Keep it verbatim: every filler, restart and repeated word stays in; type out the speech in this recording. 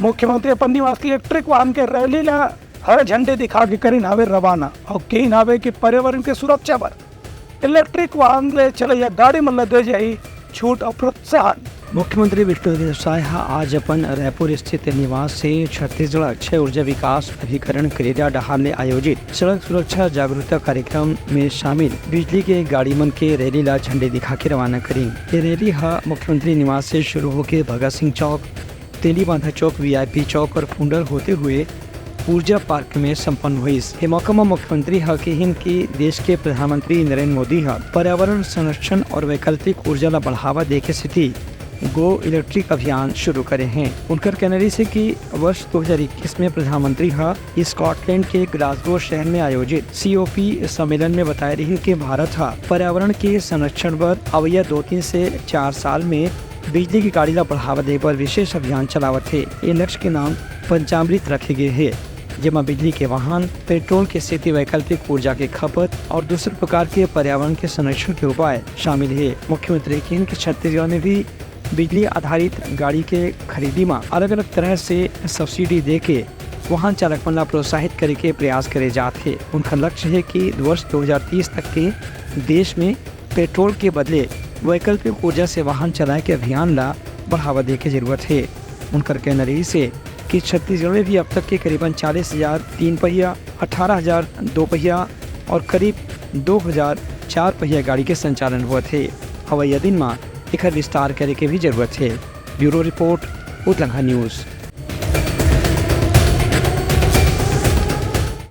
मुख्यमंत्री अपन निवास के इलेक्ट्रिक वाहन के रैली ला हरा झंडी दिखा के करिन हावे रवाना अउ कहिन हावे कि पर्यावरण के सुरक्षा बर इलेक्ट्रिक वाहन ले चलइया गाड़ी मन ला दे जाही छूट अउ प्रोत्साहन। मुख्यमंत्री विष्णुदेव साय ह आज अपन रायपुर स्थित निवास से छत्तीसगढ़ अक्षय ऊर्जा विकास अभिकरण क्रेडा डहार ले आयोजित सड़क सुरक्षा जागरूकता कार्यक्रम में शामिल बिजली के गाड़ी मन के रैली ला झंडी दिखा के रवाना करिन। ये रैली ह मुख्यमंत्री निवास से शुरू होके भगत सिंह चौक, तेलीबांधा चौक, वीआईपी चौक और कुंडल होते हुए ऊर्जा पार्क में संपन्न हुई। ये मौका में मुख्यमंत्री ह कहिन कि देश के प्रधानमंत्री नरेंद्र मोदी ह पर्यावरण संरक्षण और वैकल्पिक ऊर्जा ला बढ़ावा देके सेती गो इलेक्ट्रिक अभियान शुरू करे हैं। उनकर कहना रहिस हे कि वर्ष दो हज़ार इक्कीस में प्रधानमंत्री ह स्कॉटलैंड के ग्लासगो शहर में आयोजित सीओपी सम्मेलन में बताए रहिन कि भारत ह पर्यावरण के संरक्षण बर अवइया दो तीन से चार साल में बिजली की गाड़ी ला बढ़ावा दे बर विशेष अभियान चलावत हे। ये लक्ष्य के नाम पंचामृत रखे गए हे, जेमा बिजली के वाहन, पेट्रोल के सेती वैकल्पिक ऊर्जा के खपत और दूसर प्रकार के पर्यावरण के संरक्षण के उपाय शामिल हे। मुख्यमंत्री कहिन कि छत्तीसगढ़ में भी बिजली आधारित गाड़ी के खरीदी म अलग-अलग तरह से सब्सिडी दे के वाहन चालक मन ला प्रोत्साहित करे के प्रयास करे जात हे। उनकर लक्ष्य हे कि वर्ष दो हज़ार तीस तक के देश में पेट्रोल के बदले वैकल्पिक ऊर्जा से वाहन चलाए के अभियान ला बढ़ावा दे के जरूरत हे। उनकर कहना रहिस हे कि छत्तीसगढ़ में भी अब तक के करीबन चालीस हज़ार तीन पहिया, अठारह हज़ार दो पहिया और करीब दो हज़ार चार पहिया गाड़ी के संचालन होवत हे। अवइया दिन म एखर विस्तार करे के भी जरूरत हे। Bureau report, Utlangha news.